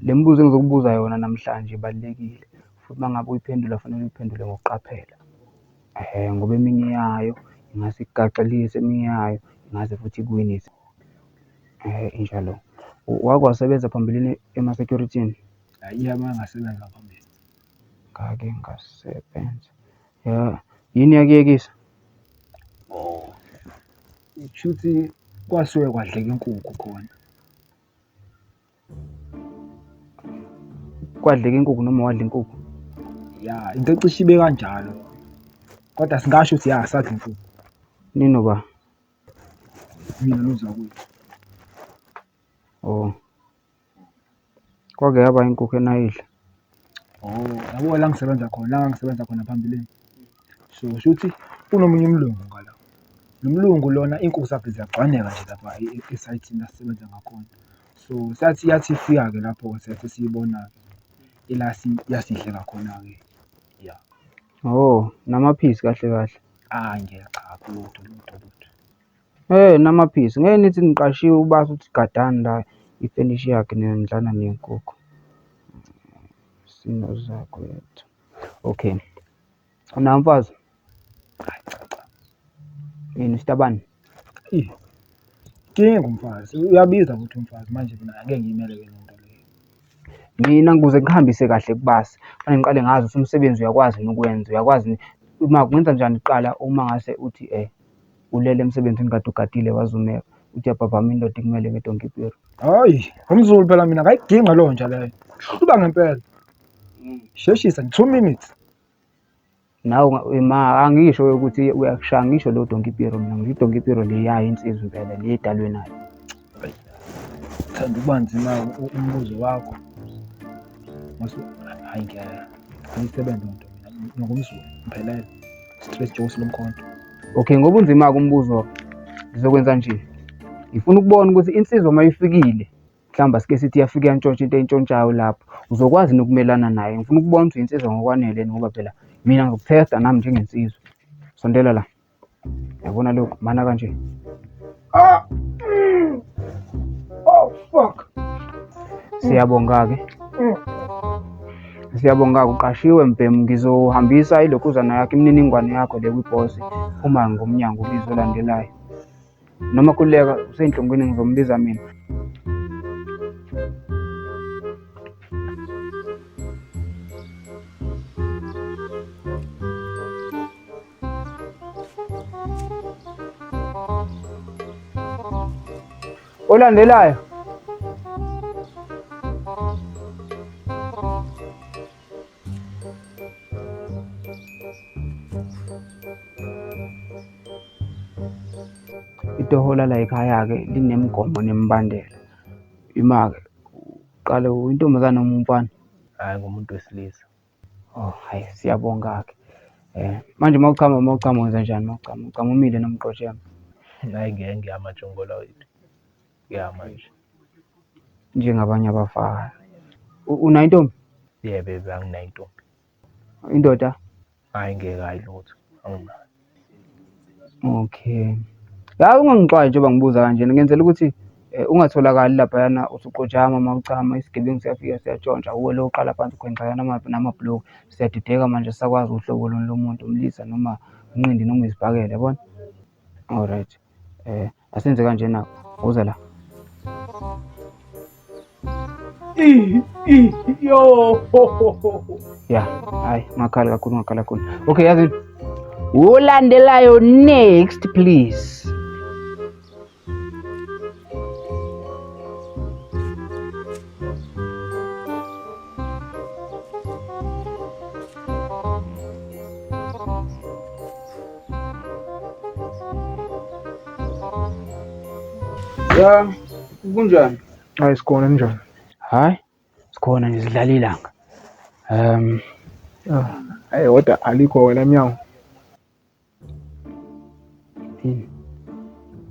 Le mibuzo engizokubuza yona namhlanje ibalulekile futhi uma ngabe uyiphendula fanele uyiphendule ngokuqaphela. Ehhe, ngoba eminye yayo ingase ikugaxelise, eminye yayo ingase futhi ikuwinise. Injalo. Wake wasebenza phambilini ema-security-ni? Hhayi, yebo ngasebenza phambili. Ngake ngasebenza. Ya, yini yakuyekisa? Oh, kushuthi kwasuke kwadleka inkukhu khona. Kwadleka inkukhu noma wadla inkukhu? Ya, into ecishe ibe kanjalo. Kodwa singasho ukuthi ya sadla inkukhu. Ninoba? Mina nozakwethu. Oh. Kwake yaba inkukhu enayidla? Oh, yabo la ngisebenza khona, la ngisebenza khona phambilini. So kushuthi kunomunye umlungu ngala. Lo mlungu lona iy'nkukhu zakhe ziyagcwaneka nje lapha esayithini la sisebenza ngakhona. So sathi yathi ifika-ke lapho-ke sathi siyibona-ke ila yasidleka khona-ke, ya. Oh, namaphisi kahle kahle. Ah, ngeke cha lutho lutho lutho. Hey, namaphisi ngeke nithi niqashiwe ubasa uthi gadani la ifenishi yakhe niyondlana nenkukhu. Sinozakwethu. Okay. Unawo mfazi? Hayi cha cha. Yini isitabane? Ih. Inkinga umfazi, uyabiza ukuthi umfazi manje mina angeke ngiyimele ke lento leyo. Mina ukuze ngihambise kahle kubasi, kufanele ngiqale ngazi ukuthi umsebenzi uyakwazi yini ukuwenza, uyakwazi yini uma kungenza njani kuqala uma ngase uthi ulele emsebenzini kade ugadile wazumeka, uthi uyabhabhama indoda ikumele ngedonki ipiro. Hayi, umZulu phela mina ngayidinga leyo nja leyo. Hluba ngempela. Sheshisa 2 minutes. Nawe ma angisho ukuthi uyakushaya ngisho lo donki ipiro mina ngisho idonki ipiro le yayo insizwa impela le edalwe nayo. Thanda ukuba nzima umbuzo wakho. Mase hayi ngeke. Ayisebenze lento mina ngingumZulu ngiphelele. Stress jokes lomkhonto. Okay, ngoba unzima-ke umbuzo ngizokwenza nje. Ngifuna ukubona ukuthi insizwa uma ifikile mhlawumbe asike sithi iyafika iyantshontsha into eyintshontshayo lapho uzokwazi nokumelana naye. Ngifuna ukubona ukuthi uyinsizwa ngokwanele ngoba phela mina ngizokuthesta nami njengensizwa. Sondela la. Yabona lokhu mana kanje. Ah! Oh fuck. Siyabonga-ke. Siyabonga uqashiwe mbhemu ngizohambisa ilokhuzana yakho imininingwane yakho le kwibhosi phuma ngomnyango ubizo olandelayo. Noma khululeka useyinhlungwini ngizombiza mina. Olandelayo. Itoho lala ekhaya-ke linemigomo nemibandela. Ima-ke uqale intombazane noma umfana? Hhayi, ngumuntu wesilisa. Oh, hhayi siyabonga-ke. Manje uma uchama uma uchama wenza njani uma uchama? Uchama umile noma uqosheme? Hhayi ngeke ngiyama njengola wethu. Ngiyama nje. Njengabanye abafana. Unayo intombi? Yebo, yebo, anginayo intombi. Indoda? Hhayi ngeke, hhayi lutho, anginayo. Okay. Ya ungangixwayi njengoba ngibuza kanjena ngenzela ukuthi ungatholakali laphayana usuqojama uma uchama isigebengu siyafika siyatshontsha uwe lo oqala phansi ugwenxeka namabhulukwe siyadideka manje sisakwazi uhlobo loni lomuntu umlisa noma unqindi noma izibhakela yabona? Alright. Asenze kanjena woza la. Yo. Ya, hayi ungakhali kakhulu ungakhali kakhulu. Okay, yazi ulandelayo next please. Ya, kunjani? Hayi sikhona njani? Hayi, sikhona nje sidlala ilanga. Hayi kodwa alikho wena emnyango. Yini?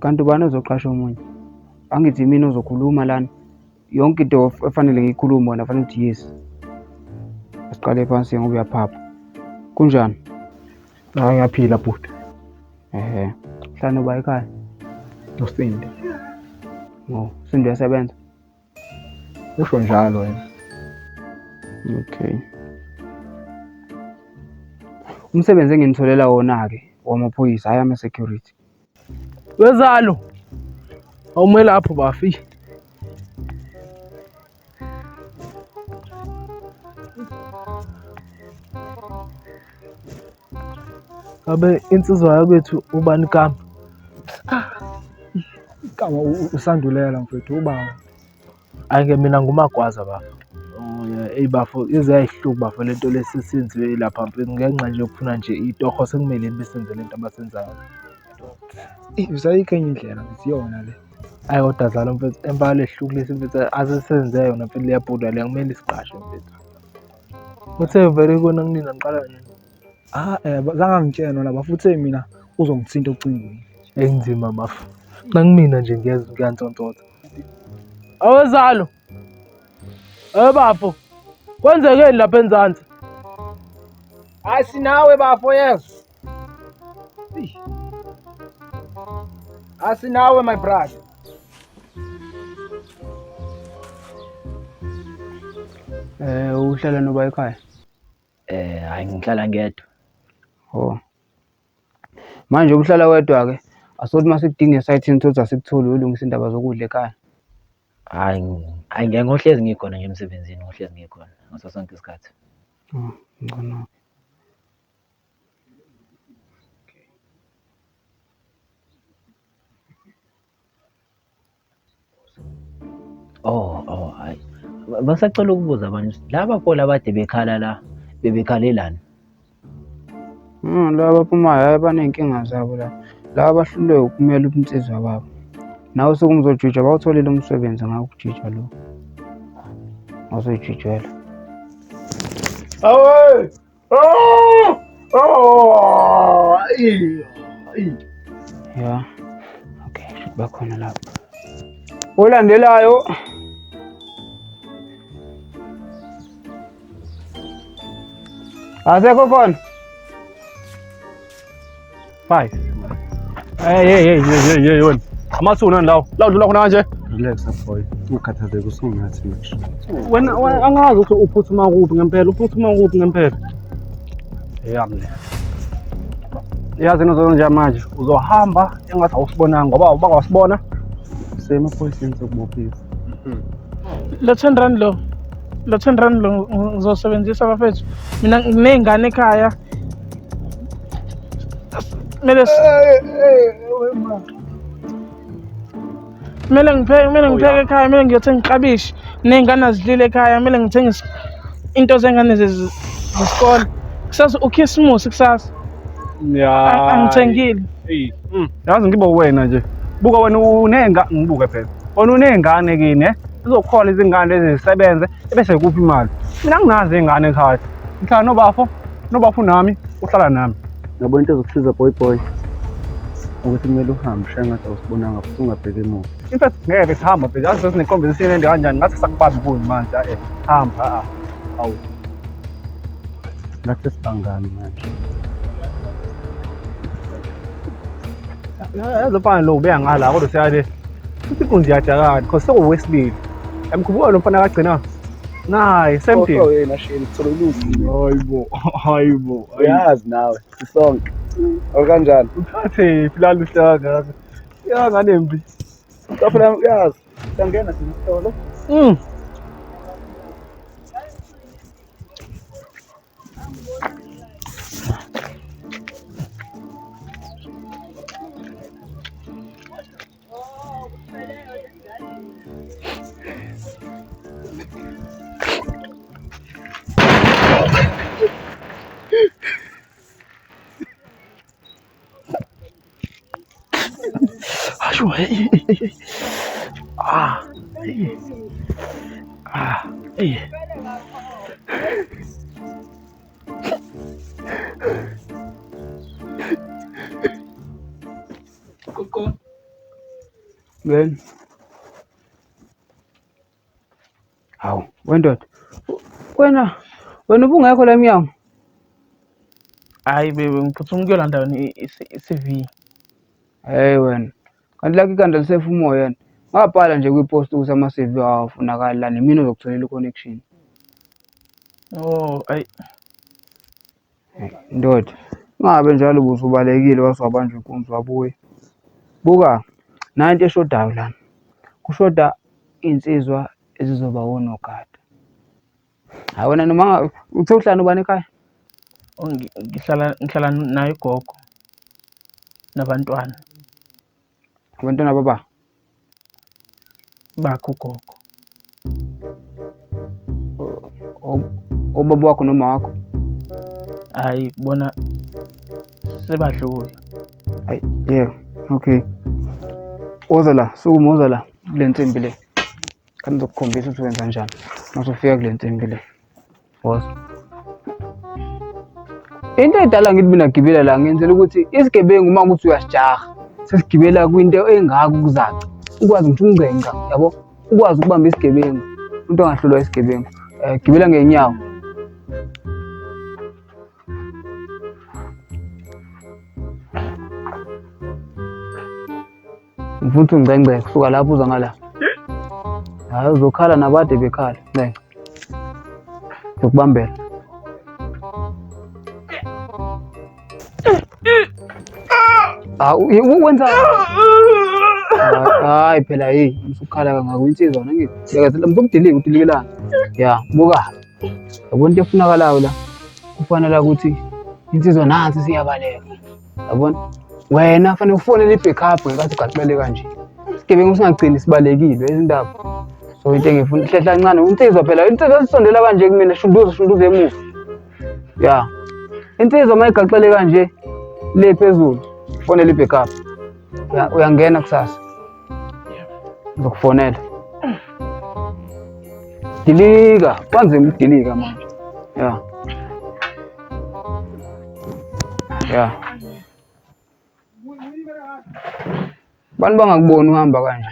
Kanti ubani ozoqasha omunye? Angithi mina ozokhuluma lana. Yonke into efanele ngiyikhulume wena fanele uthi yes. Asiqale phansi ngoba uyaphapha. Kunjani? Hayi ngiyaphila bhuti. Ehhe. Hlala noba ekhaya. Nosindi. Oh, Sindi uyasebenza. Usho njalo wena. Okay. Umsebenzi enginitholela wona-ke wamaphoyisa, hhayi ama-security. Wezalo. Awume lapho bafi. Ngabe insizwa yakwethu ubani igama? Igama uSandulela mfethu ubaba. Hhayi-ke mina nguMagwaza bafo. Oh yeah, eyi bafo ize yayihluku bafo lento lesi esenziwe lapha mfethu ngenxa nje yokufuna nje itoho sekumele besenze lento abasenzayo. Usayikho enye indlela ngithi iyona le. Hhayi kodwa zalo mfethu empela lehluku lesi mfethu asesenze yona mfethu leyabhuda leya kumele isiqashe mfethu. Uthe vele kona kunina ngiqala nini? Ah, zange angitshena laba futhi mina uzongithinta ocingweni. Enzima bafo. Nakumina nje ngiyezwa ngiyantsontsotha. Awezalo. Eh bafo. Kwenzekeni lapha enzansi? Hayi sinawe bafo yezwa. Asinawe my brother. Eh uhlala noba ekhaya? Eh hayi ngihlala ngedwa. Oh. Manje ubuhlala wedwa-ke asothi uma sikudinga esayithini thothi asikutholi uyolungisa indaba zokudla ekhaya. Hayi hayi ngeke ngohlezi ngikhona nje emsebenzini ngohlezi ngikhona ngaso sonke isikhathi. Oh, ngcono. Oh, oh, hayi. Basacela ukubuza abantu laba pho labade bekhala la bebekhalelani? Laba abaphumayo hhayi baney'nkinga zabo la. Laba bahlulwe ukumela ubunsizwa babo. Nawe usuke umzojija bawutholile umsebenzi ngawukujija lo. Awuzoyijijela. Awe! Oh! Oh! Ya. Okay, shuthi bakhona lapho. Olandelayo. Asekho khona. 5. Hey hey hey hey hey wena. Amathuna lawo. La udlula khona kanje. Relax boy. Ungakhathazeki usungathi manje. Wena angazi ukuthi uphuthuma kuphi ngempela, uphuthuma kuphi ngempela. Yami le. Yazi into nje manje uzohamba engathi awusibonanga ngoba uba wasibona Usemaphoyiseni sokubophisa. Lo 10 rand lo. Lo 10 rand lo ngizosebenzisa bafethu. Mina nginey'ngane ekhaya. Kumele kumele ngipheke, kumele ngipheke ekhaya, kumele ngiyothenga iklabishi. Ney'ngane azidlile ekhaya, kumele ngithenge into zengane zesikole. Kusasa ukhisimusi kusasa. Ya. Angithengile. Yazi ngibe wena nje. Buka wena unenga ngibuke phela. Wena uney'ngane kini eh? Zizokhona izingane lezi zisebenze ebese kuphi imali. Mina anginazo iy'ngane ekhaya. Ngihlala nobafo, nobafo nami, uhlala nami. Yabo into ezokusiza boy boy ukuthi kumele uhambe ushaye ngathi awusibonanga futhi ungabheki emuva. In fact ngeke sihamba phela yazi sesineconversation ende kanjani ngathi sakubambi kuyi manje eh hamba a awu. Ngathi sibangani manje. Yazi mfana lo ubeya ngala kodwa seyale futhi inkunzi yajakana because sekuwesibili. Yamkhumbula lo mfana kagcina naye same thing. Oh yena shini kuthola uluzi. Hayibo hayibo. Uyazi nawe sisonke. Awukanjani? Uthathe phela luhlanga. Ya nganembi. Phela uyazi. Siyangena sisitolo. Asho hey hey hey. Ah. Hey. Ah. Hey. Koko. Wena. Hawu, wendoda. Wena wena ubungekho la emnyango. Hayi bebe ngiphuthuma ukuyolanda yona i-CV. Hey wena. Kanti lakho ikhanda lisefa umoya. Ngabhala nje kwipost ukuthi ama-CV awafunakali la nemina ozokutholela i-connection. Oh, ayi. Ndoda, ungabe njalo ubusubalekile wase wabanjwa inkunzi wabuya. Buka, nayi into eshodayo lana. Kushoda iy'nsizwa ezizoba wonogada. Hayi wena noma uthe uhlala nobani ekhaya? Oh, ngihlala naye ugogo nabantwana. Abantwana baba? Bakhe ugogo. Ubaba wakho noma wakho? Hayi bona sebadlula. Hayi, yeah, okay. Woza la, sukuma woza la kule nsimbi le. Kanti ngizokukhombisa ukuthi wenza njani uma usufika kule nsimbi le. Woza. Into edala ngithi mina gibela la ngenzela ukuthi isigebengu uma ukuthi uyasijaha sesigibela kwinto engaka ukuzaca ukwazi ngisho ukungcengca yabo ukwazi ukubamba isigebengu umuntu angahlulwa isigebengu um gibela ngenyawo Ngifuna ungcengce kusuka lapho uza ngala. Hayi uzokhala nabade bekhala. Ncenge. Ngizokubambela. Ah, wenza hayi phela hey usukhala kangaka insizwa ngithi yakathi msukudilika udilikelana ya buka yabona into efunakalayo la kufanele ukuthi insizwa nansi siyabaleka Yabona? Wena fanele ufonele i-backup ngenkathi ugaxele kanje. Isigebengu singagcini sibalekile izindaba. So into engifuna hlehla kancane insizwa phela insizwa esisondela kanje kumina shunduza shunduza emuva. Ya. Insizwa uma igaxele kanje le phezulu fonela i-backup. Uyangena kusasa. Ngizokufonela. Dilika, kwanzima ukudilika manje. Ya. Ya. Abantu bangakuboni uhamba kanje.